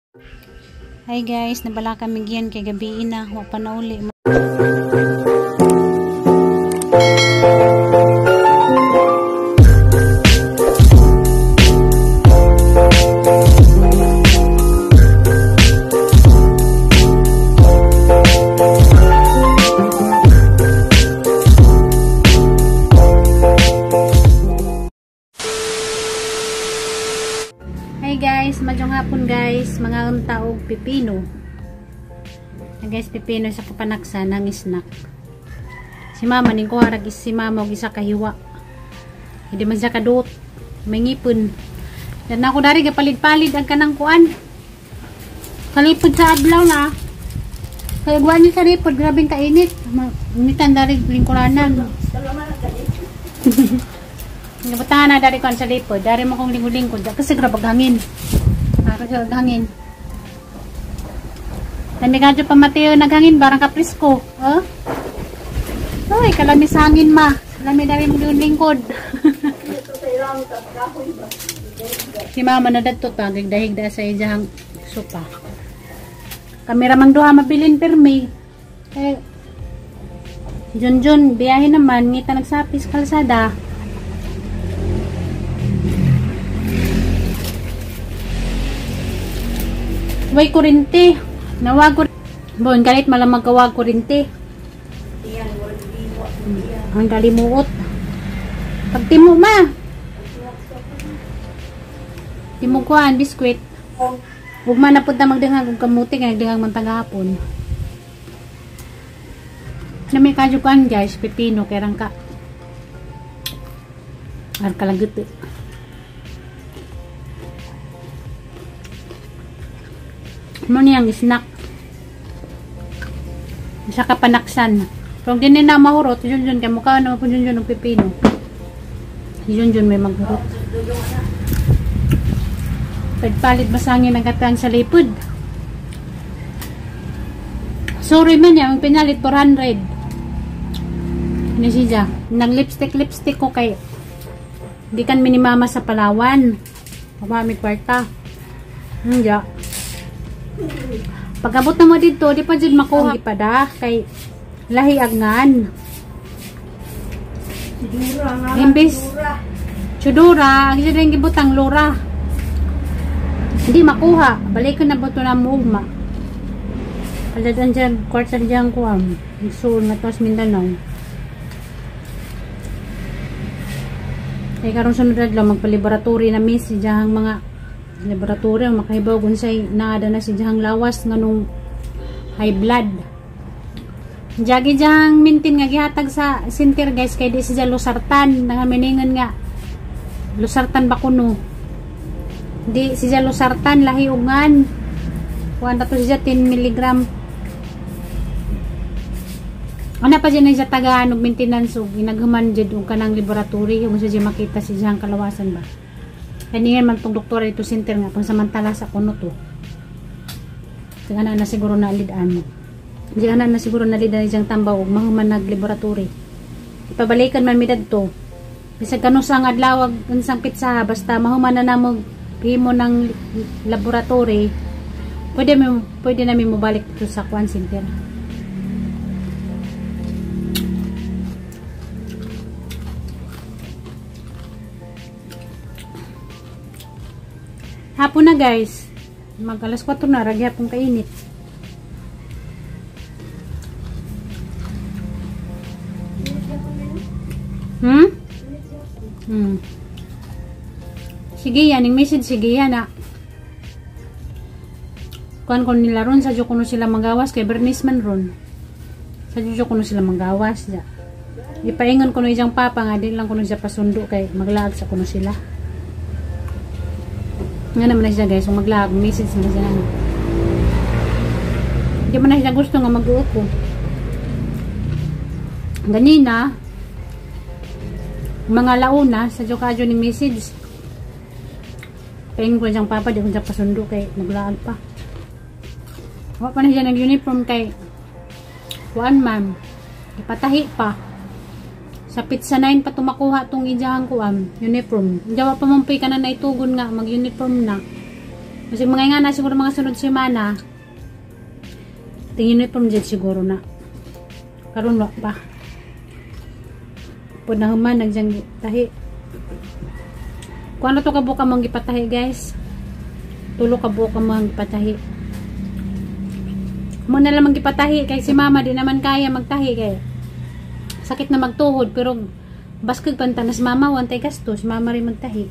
Hi guys, nabala kami giyan kay gabi na, wa pa na uli. Hi guys, madyong hapon guys, mga unta og pipino. Hi guys, pipino sa kapanaksa ng snack. Si mama ning kuha ra si mama og isa ka hiwa. Hindi man siya kaduot, may ngipon. Dan ako dari gapalid-palid ang kanang kuan. Kalipod sa adlaw na. Kay guwan niya sa lipod, grabeng kainit. Initan dari lingkuranan. Nabutangan na dari kuan sa lipod. Dari mo kong lingkod-lingkod. Kasi grabe hangin. Kasi hangin. Dami kadyo pa Mateo naghangin barang kaprisko. Oh? Ay, kalami sa hangin ma. Kalami dari mo lingkod. Si mama na dadto ta gigdahigda sa iyang sopa. Kamera mang duha mabilin pirmi. Eh, Junjun biyahe naman ngita nagsapis kalsada. Way kurinte. Nawag ko. Bon, galit malamang kawag kurinte. Ang kalimuot. Pagtimo ma. Timo kuan biskwit. Ugma na pud ta magdangag og kamuti kay nagdangag man tagahapon. Na may kadyo kuan guys, pipino kay rangka. Ar kalagut. Mo niyang snack. Isa ka panaksan. Kung di na mahurot, yun kay mukha na pud yun og pipino. Yun may maghurot. Pagpalit basangin ang katang sa lipod. Sorry man yan, ang pinalit 400. Ano siya? Nang lipstick ko kay di kan minimama sa Palawan. Pamami kwarta. Hindi. Pag-abot na mo dito, di pa dyan makuha ipada kay lahi agngan. Imbis chudura, ang isa din gibutang lura. Hindi makuha. Balikan na ba ito na muugma? Paladan dyan, kwarta dyan ko am. Isuon na tos Mindanao. Kaya karon sunod adlaw magpa-laboratory na miss si diyang mga laboratory makahibaw kung say naada na si diyang lawas nganong high blood. Jagi diyang mintin nga gihatag sa center guys kay di siya losartan, nangaminingan nga losartan ba kuno. Di siya losartan lahi ugan. Kuan ta to siya 10 mg. Ana pa dyan siya tagaan og maintenance ug inaghuman jud og kanang laboratory ug siya makita si diyang kalawasan ba. Kaniyan man tong doktora dito center nga pangsamantala sa kuno to. Sige na siguro na alid-an mo. Diyan na siguro nalidan diyang tambaw ug mahuman nag laboratory. Ipabalikan man mi dadto. Bisag kanus ang adlaw unsang pitsaha basta mahuman na namo himo ng laboratory. Pwede namin mobalik dito sa kuan center. Hapon na guys. Mag alas 4 na, ragi hapon kainit. Sige yan, yung message sige yan ah. Kuan kon nila ron, sadyo kuno sila magawas kay Bernice man ron. Sadyo kuno sila magawas ja. Ipaingon kuno iyang papa nga di lang kuno siya pasundo kay maglaag sa kuno sila. Nga naman na siya guys, kung maglaag, message na siya. Hindi man na siya gusto nga mag-uoko. Ganina, mga launa, sa kadyo ni message. Paingon ko siyang papa, di ko siya pasundo kay maglaag pa. Wa pa na siya nag-uniform kay kuan ma'am, ipatahi pa. Sa pizza 9 pa tumakuha tong ijahang kuan uniform. Jawa pa man ka na naitugon nga mag-uniform na. Kasi mga nga na siguro mga sunod semana. Tingin uniform jud siguro na. Karon wa pa. Pud na human nagjang tahi. Kung ano to kabuka mong gipatahi guys. Tulo ka buok ang mga gipatahi. Mo na lang gipatahi kay si mama di naman kaya magtahi kay sakit na magtuhod pero baskog pantanas mama wantay gastos mama rin magtahi.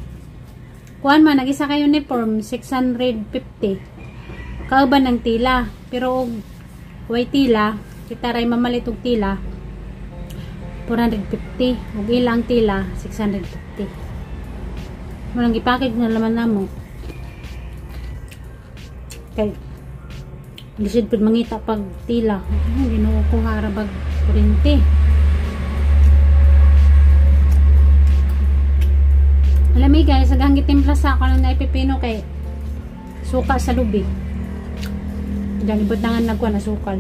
Kuan man nag-isa ka uniform 650. Kauban ng tila pero og way tila kita ray mamalit og tila 450 ug ilang tila 650. Mo nang gipackage na laman namo. Kay lisod pud mangita pag tila. Ay, Ginoo ko hara bag kurente. Alam mo guys, agang gitimpla sa ako nang naipipino kay suka sa lubi. Diyan ibot na nga nagkuha na sukal.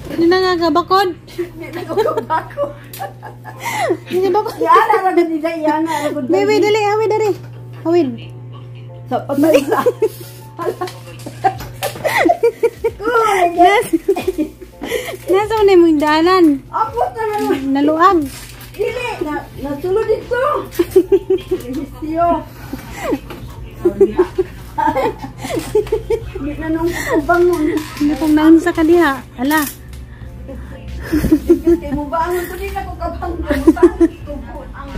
Ano na nga gabakod? Hindi na ko kabako. Hindi ba ko? Yana ra gud nila, yana ra gud. Wait, wait, dali, awid, dali. Awid. Sa patay sa. Nasa mo na yung daanan. Abot na naman. Naluag. Dili, na nasulod dito. Siyo. Hindi na nung bangon. Hindi kong naunsa ka diha. Ala. Kay mo bangon ko di na ko kabangon. Bangon ko ang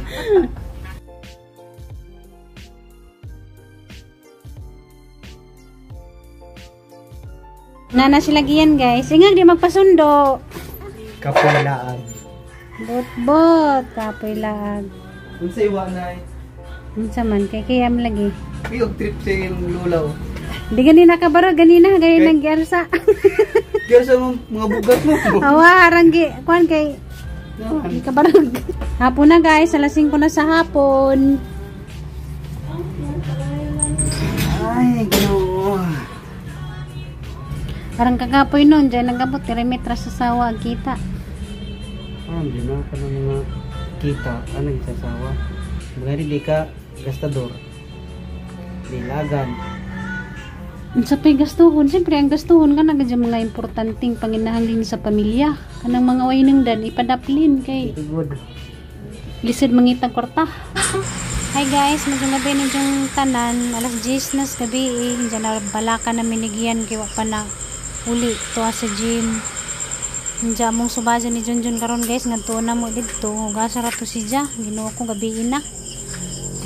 Nana sila giyan guys. Ingag di magpasundo. Kapulaan. Bot bot kapoy laag. Unsa iwa na Unsa man kay kayam lagi. Uy, og trip sa iyong lulaw. Di ganina ka baro ganina ganina nang giarsa. Kaya sa mga bugat mo. Awa arang gi kuan kay di ka barog. Hapon na guys, alas 5 na sa hapon. Ay, Ginoo. Parang kagapoy nun, dyan nagabot, kilometra sa sawa, ang kita. Ah, di na ka ng mga kita, ano yung sasawa. Mga di ka gastador. Dilagan. Sa pa'y gastuhon, siyempre ang gastuhon ka na gadya mga importanteng panginahanglan sa pamilya. Kanang mga waynang dan, ipadaplin kay Very good. lisod mangitang kwarta. Hi guys, medyo gabi na yung tanan, alas 10 na sa gabi eh. Diyan na balaka na minigyan, kay wa pa na uli to sa gym. Diyan mong subaja ni Junjun karon guys, ngadto na mo didto. Hugasa ra to si Ja, Ginoo ko gabi na.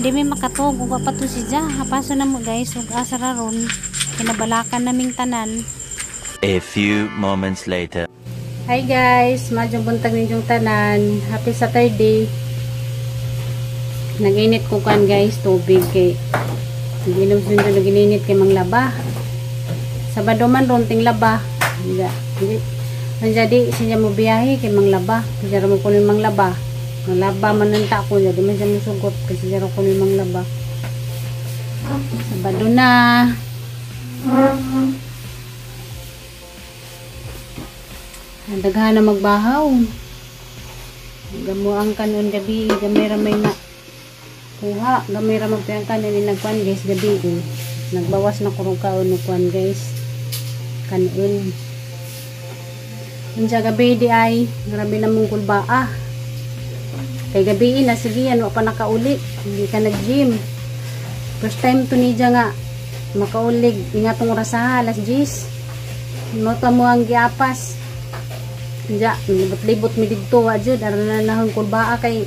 Di may makatog, ug wa pa to si Ja. Hapaso na mo guys, ug asa ra ron. Kinabalakan naming tanan. A few moments later. Hi guys, madyong buntag ninyong tanan. Happy Saturday. Nag-init ko kan guys, tubig kay ginom sundo nag-init kay manglaba. Sabado man ron ting laba. Jadi siya mo biyahe kay manglaba. Siya ra mo kuno manglaba. Manglaba man nanta ko jadi man siya mosugot kasi siya ra kuno manglaba. Sabado na. Ang daghan na magbahaw. Gamuang kanon gabi, gamay ra may na kuha, gamay ra magpiyang kanon ni nagkuan guys gabi. Eh. Nagbawas na kurong kaon og kuan guys. Kanon. Unsa gabi di ay grabe na mong kulbaa. Kay gabi na sige yan wa pa nakauli, hindi ka nag-gym. First time to niya nga makaulig ingatong orasaha alas 10. Mo ta mo ang giapas. Diya, libot-libot mi didto wa jud aron na nahon kulbaa kay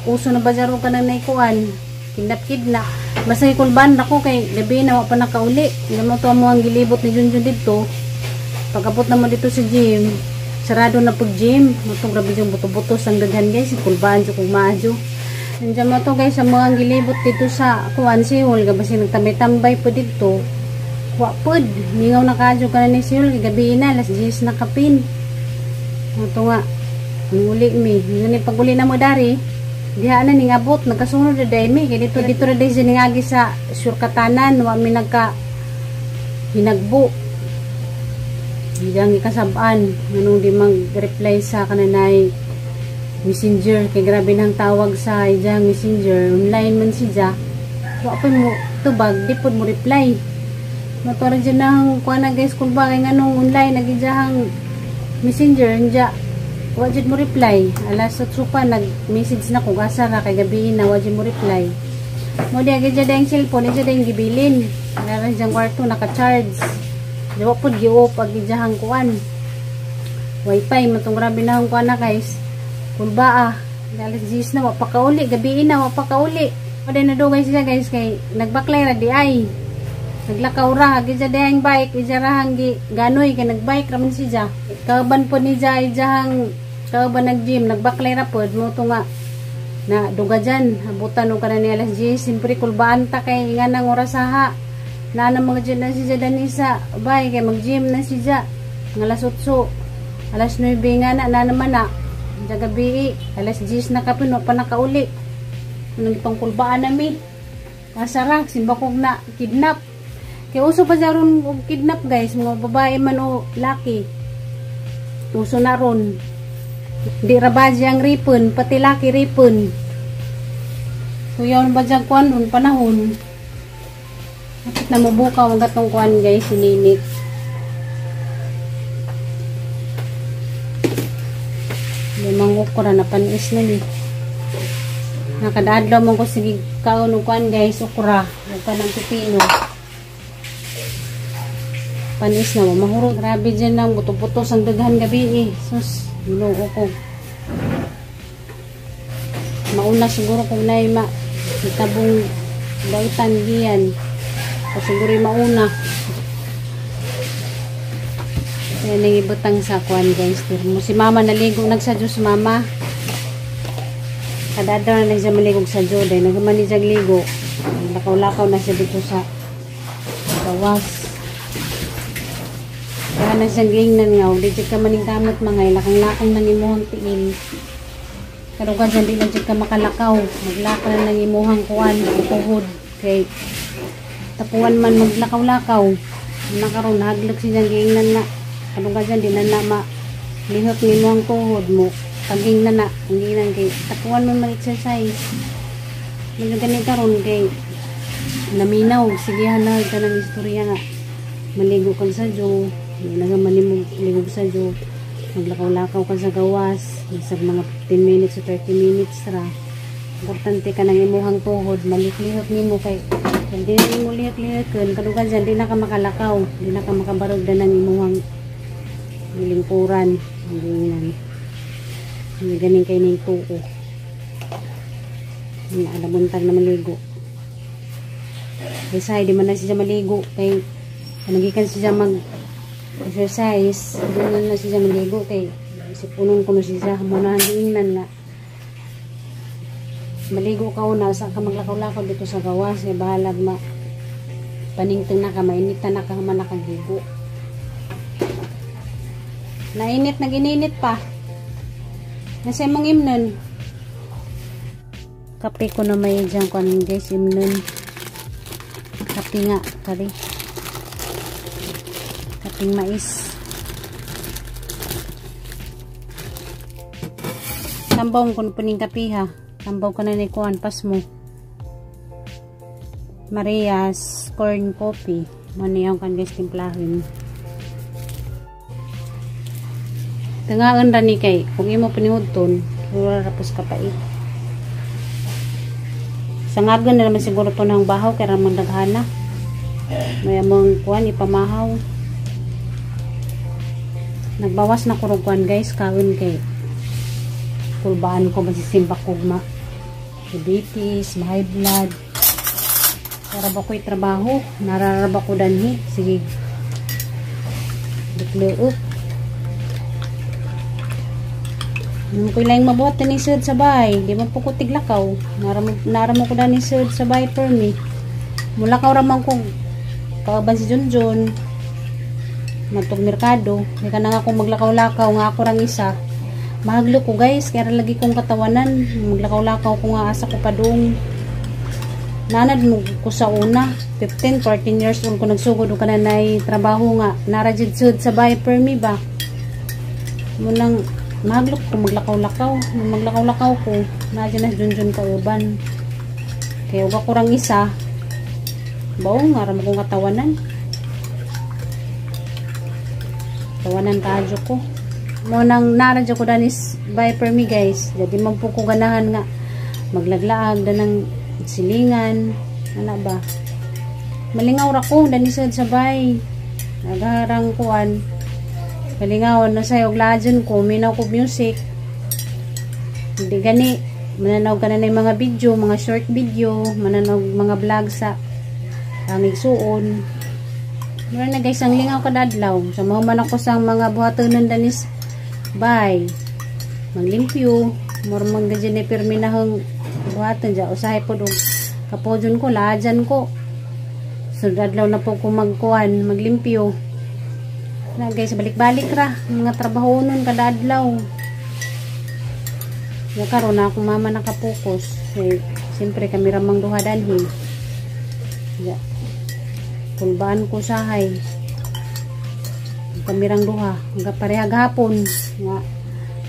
uso na ba jaro ka nang naikuan. Kidnap-kidnap. Basta kulbaan nako kay gabi na wa pa nakauli. Hindi mo to mo ang gilibot ni Junjun didto. Pag-abot na mo dito sa gym, sarado na pag gym. Mo to grabe yung buto-buto sang daghan guys, kulbaan jud kung maadyo. Nandiyan mo to guys ang mga gilibot dito sa kuan Seoul, gabasi nagtambay-tambay po didto. Wa pod, mingaw na kadyo ka na ni Seoul, kay gabi na, alas 10 na kapin. Ito nga, uli mi. Yun pag uli na mo dari, diha na ningabot, nagkasunod na day mi. Kaya dito, dito na day siya ningagi sa Surkatanan, wa mi nagka hinagbo. Hindi ang ikasabaan, anong di mag-reply sa kananay Messenger kay grabe nang tawag sa iyang Messenger, online man siya. Wa pa mo tubag, di pod mo reply. Motor dyan nang kuha na guys, kung ba kay nganong online nagijahang Messenger nja wa jud mo reply. Alas 8 pa nag-message na ko, asa ra kay gabi na wa jud mo reply. Mo di agad dyan cellphone, dyan dayang gibilin. Nara diyang kwarto naka-charge. Di wa pod gi-off ag ijahang kuan. Wifi matong grabe na ang kuan na guys. Kulba ah. Alas 10 na wa pa kauli, gabi na wa pa kauli. O na dugay siya guys kay nagbaklay ra di ay. Naglakaw ra ag ija dayang bike, ija ra hanggi ganoy kay nagbike ra man siya. Kauban po ni ja ijahang kauban nag-gym, nagbaklay ra pod mo to nga na duga dyan, abutan o ka na ni alas 10, siyempre kulbaan ta kay nga nang oras ha. Na na mga dyan na si Danisa, bay kay mag-gym na si Ja. Nga alas 8, alas 9 nga na, na naman na. Diyan gabi, alas 10 na kapin, wa pa nakauli. Anong itong kulbaan nami? Kasara, simbakog na, kidnap. Kaya uso pa siya ron og kidnap guys, mga babae man o laki. Uso na ron. Di rabaji ang ripon, pati laki ripon. Kuyaw ba dyan kuan ron panahon. Kapit na mabukaw ang gatong kuan guys, sininit. Limang okra na panis na ni. Nakadaadlaw mo ko sige kaon og kuan guys, okra, ug kanang pipino. Panis na mo, mahurot. Grabe dyan lang, buto-buto ang daghan gabi eh. Sus, Ginoo ko. Mauna siguro kung naay ma itabong dautan diyan. O siguro mauna. Kaya nangibutang sa kuan guys. Mo si mama naligo nagsadyo si mama. Kada adlaw na siya maligog sa Diyo dahil nagaman ni siyang ligo. Lakaw-lakaw na siya dito sa gawas. Kaya na siyang gingnan nga, di siya ka maningkamot mga ilakang-lakang ng imuhang tiil. Pero ka dyan, di lang siya ka makalakaw. Maglakaw na ng imuhang kuwan, tuhod. Kay tapuan man maglakaw-lakaw. Nakaroon, haglok siya gingnan na. Pero ka dyan, di na na malihot ng imuhang tuhod mo. Paging na na, ang gingnan kay tapuan man mag-exercise. Medyo ganito ron kay naminaw. Sige, hanag ka ng istorya nga. Maligo ka sa Diyo. Nagaman mo ligog sa Diyo. Maglakaw-lakaw ka sa gawas. Sa mga 15 minutes o 30 minutes ra. Importante ka ng imuhang tuhod. Maliklihot nimo kay kung di na mo lihot-lihot kadugan dyan, di na ka makalakaw. Di na ka makabarog na ng imuhang lingkuran. Hindi ganing kay ning tuo. Alabuntag na maligo. Kaysa di man na siya maligo kay nagikan siya mag exercise, di na siya maligo kay sipunon ko na siya muna ingnan nga maligo ka una sa ka maglakaw-lakaw dito sa gawas kay bahalag ma paningteng na ka, mainitan na ka man nakagigo. Nainit, nagininit pa. Nasa imong imnon. Kape ko na may dyan ko guys, imnon. Kape nga, kari. Kaping mais. Tambaw ko na puning kape ha. Tambaw ko na ni kuan pas mo. Maria's corn coffee. Mano yung kan guys timplahin. Tingaan ra ni kay kung imo pinihudton, wala ra pus kapait. Sangagan na naman siguro to ng bahaw kay ramang daghana. May among kuan ipamahaw. Nagbawas na kurog kuan guys, kawin kay kulbaan ko masisimba ko ma diabetes, ma high blood. Para ba ko'y trabaho, nararaba ko danhi. Sige. Dikluok. Nung ko'y laing mabuhat na ni sud sa bahay, di man po ko tiglakaw. Naramo ko na ni sud sa bahay per me. Mulakaw ramang kong kauban si Junjun. Magtog merkado. Di ka na nga kung maglakaw-lakaw nga ako rang isa. Mahaglo ko guys, kaya lagi kong katawanan. Maglakaw-lakaw ko nga asa ko pa doong. Nanad mo ko sa una, 15, 14 years old ko nagsugod ka na nay trabaho nga. Narajid sud sa bahay per me ba. Munang Maglok ko maglakaw-lakaw. Nung maglakaw-lakaw ko, naa na Junjun kauban. Kaya uga kurang isa. Bawo nga ra mo kong katawanan. Tawanan kaadyo ko. Mo nang naradyo ko danis buy per me guys. Jadi man po ko ganahan nga maglaglaag danang silingan. Ana ba? Malingaw ra ko danis sa bay. Nagharang kuan. Kalingaw na sayo glajon ko, minaw ko music. Hindi gani mananaw ka na ng mga video, mga short video, mananaw mga vlog sa ang igsuon. Mura na guys, ang lingaw kada adlaw. Sa mahuman ako sa mga buhatonon danis bay. Maglimpyo, mura man gadyan ni pirmi na hong buhaton dya. Usahay po og kapodyon ko, laadyan ko. Sunod adlaw na po ko magkuan, maglimpyo. Na guys, balik-balik ra mga trabaho nun kada adlaw. Ya karon na akong mama nakapokus. Eh, siyempre kami ramang duha danhi. Ya. Kulbaan ko sahay. Kami rang duha, hangga pareha gahapon. Nga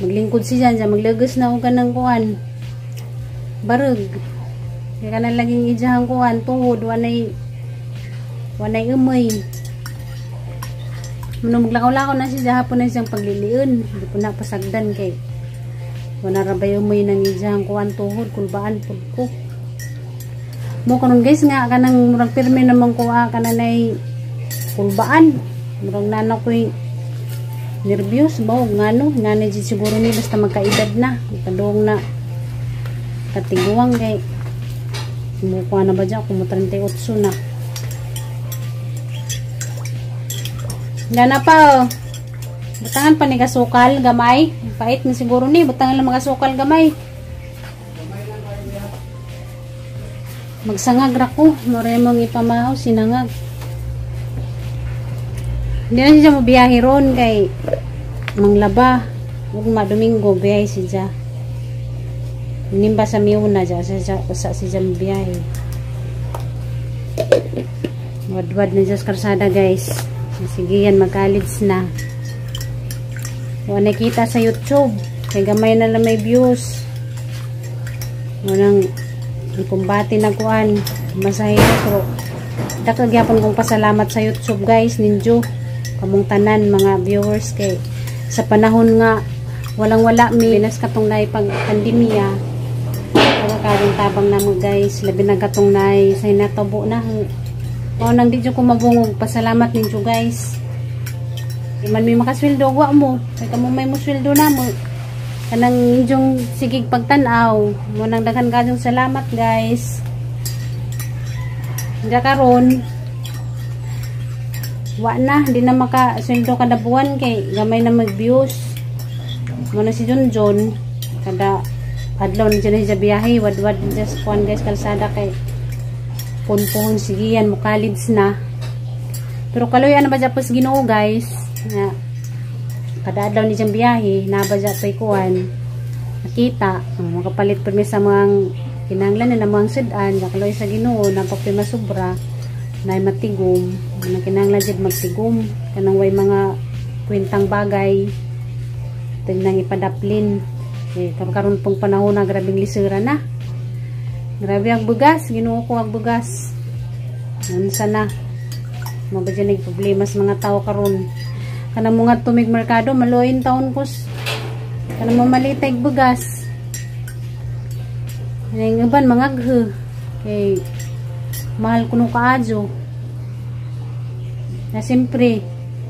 maglingkod siya dyan, maglagos na og kanang kuan. Barug. Kaya kanang laging ijahang kuan, tuhod, wanay umoy. Manong maglakaw-lakaw na siya hapon na siyang pagliliun. Hindi po na pasagdan kay wala ra bay umoy nang ijahang kuan tuhod, kulbaan pud ko. Mo karon guys nga kanang murag pirmi namang kuha kananay kulbaan. Murag nana ko'y nervyos ba og ngano, ngano jud siguro ni basta magkaedad na, kadung na katiguang kay mukuha na ba dyan kung mo 38 na. Gana pa oh. Butangan pa ni kasukal gamay. Pait na siguro ni, butangan lang mga sukal gamay. Magsangag ra ko, more mong ipamahaw sinangag. Hindi na siya mabiyahe ron kay manglaba. Ug Domingo biyahe siya. Nimba sa miuna siya, sa siya mabiyahe. Wadwad na siya sa karsada guys. Sige yan, mag-college na. Wala nakita sa YouTube. Kay gamay na lang may views. Munang kumbate na kuan. Masahe pero dakagyapon kong pasalamat sa YouTube guys ninyo. Kamong tanan mga viewers kay sa panahon nga walang wala mi nas katong nay pag pandemya. Karon tabang namo guys, labi na katong nay sa hinatabo na. Mao nang di jud ko mabungog, pasalamat ninyo guys. Di man may makasweldo wa mo, kay kamo may musweldo na mo. Kanang inyong sigig pagtan-aw, mo nang daghan kayong salamat guys. Nga karon wa na, di na makasweldo kada buwan kay gamay na mag-views. Mo na si Junjun kada adlaw na dyan siya biyahe, wadwad just kuan guys kalsada kay punpuhon sige yan, mo-college na. Pero kaloy ano ba dyan po sa Ginoo guys nga kada adlaw ni dyan biyahe, na ba dyan to'y kuan nakita, makapalit pa mi sa mga kinahanglan na mga sudan, kaloy sa Ginoo napapima sobra na matigom, na kinahanglan dyan magtigom kanang way mga kwentang bagay tingnan ipadaplin. Eh, karon pong panahon na grabing lisura na. Grabe ang bugas, Ginoo ko ang bugas. Unsa na? Mo ba dyan problema sa mga tao karon. Kanang mga tumig merkado, maluoyin taon kus. Kanang mamalitay bugas. Yung uban mangaghe. Kay mahal kuno kaadyo. Na siyempre,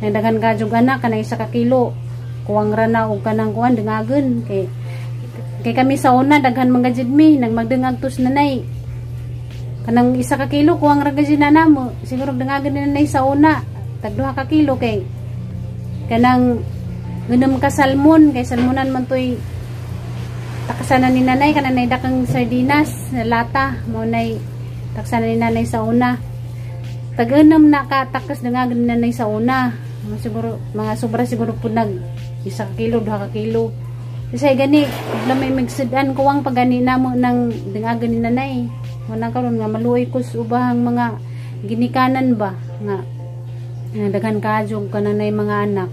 nagdagan kadyo anak kanang 1 ka kilo. Kuwang ra na og kanang kuan dangagon kay kami sa una daghan mga jud mi nagmagdangag tos nanay. Kanang 1 ka kilo kuwang ra gid na namo. Siguro dangagon ni nanay sa una tag 2 ka kilo kay kanang 6 ka salmon kay salmonan man toy takasanan ni nanay kanang nay dakang sardinas na lata mo nay taksanan ni nanay sa una. Tag 6 na ka takas dangagon ni nanay sa una. Siguro mga sobra siguro pud nag 1 ka kilo 2 ka kilo. Kasi gani, may magsudan kuwang pagani namo ng dangagan ni nanay. Wala karon nga maluoy ko sa ubahang mga ginikanan ba nga daghan kaadyo kananay mga anak.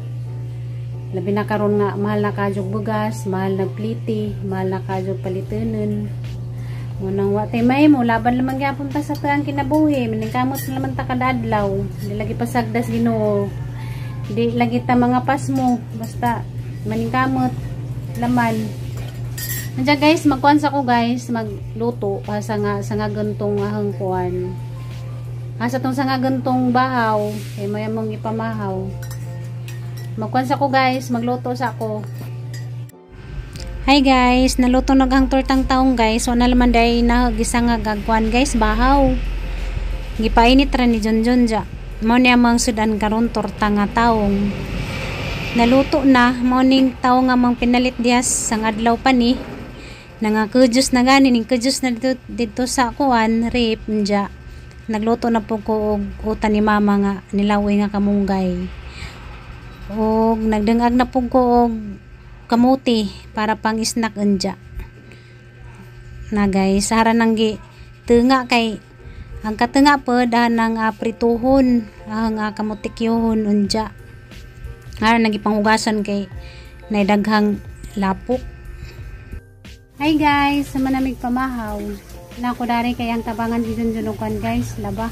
Labi na karon nga mahal na kadyog bugas, mahal na pliti, mahal na kadyog palitunon. Munang wa tay mahimo, laban lamang gyapon ta sa tuang kinabuhi, maningkamot na naman ta kada adlaw. Di lagi pasagdas Ginoo. Di lagi ta mga pasmo, basta maningkamot laman. Andiyan guys, magkuan sa ko guys, magluto sa nga gantong ahang kuan. Asa tong sa nga gantong bahaw, kay maya mong ipamahaw. Magkuan sa ko guys, magluto sa ako. Hi guys, naluto nag ang tortang taong guys. So na laman day na gisa nga gagkuan guys, bahaw. Gipainit ra ni Junjun ja. Mao niya mang sudan karon, torta nga taong. Naluto na, mao ning taong nga mang pinalit dihas sa adlaw pa ni. Nangakujos na gani ning kujos na dito, dito sa kuan rep nja. Nagluto na po ko og utan ni mama nga nilaway nga kamunggay. Og nagdangag na po ko og kamuti para pang snack unja. Na guys, sara nang gi tunga kay ang katunga po dahan ng prituhon ang kamutikyuhon unja. Ara nagipanghugasan kay naidaghang lapok. Hi guys, sa manamig pamahaw. Na ko dari kay ang tabangan si Junjun og kuan guys, laba.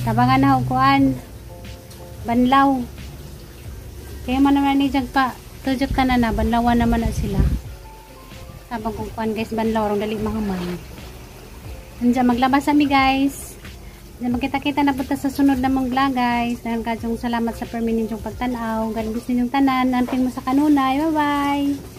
Tabangan na og kuan. Banlaw. Kaya man naman ni jag pa tujot ka na na banlawan naman na sila. Tabang kong kuan guys, banlaw rong dali mahuman. Andiyan maglabas ami guys. Andiyan magkita-kita na punta sa sunod na mong vlog guys. Dahil kadyong salamat sa permi ninyong pagtanaw. God bless ninyong tanan. Amping mo sa kanunay. Bye bye.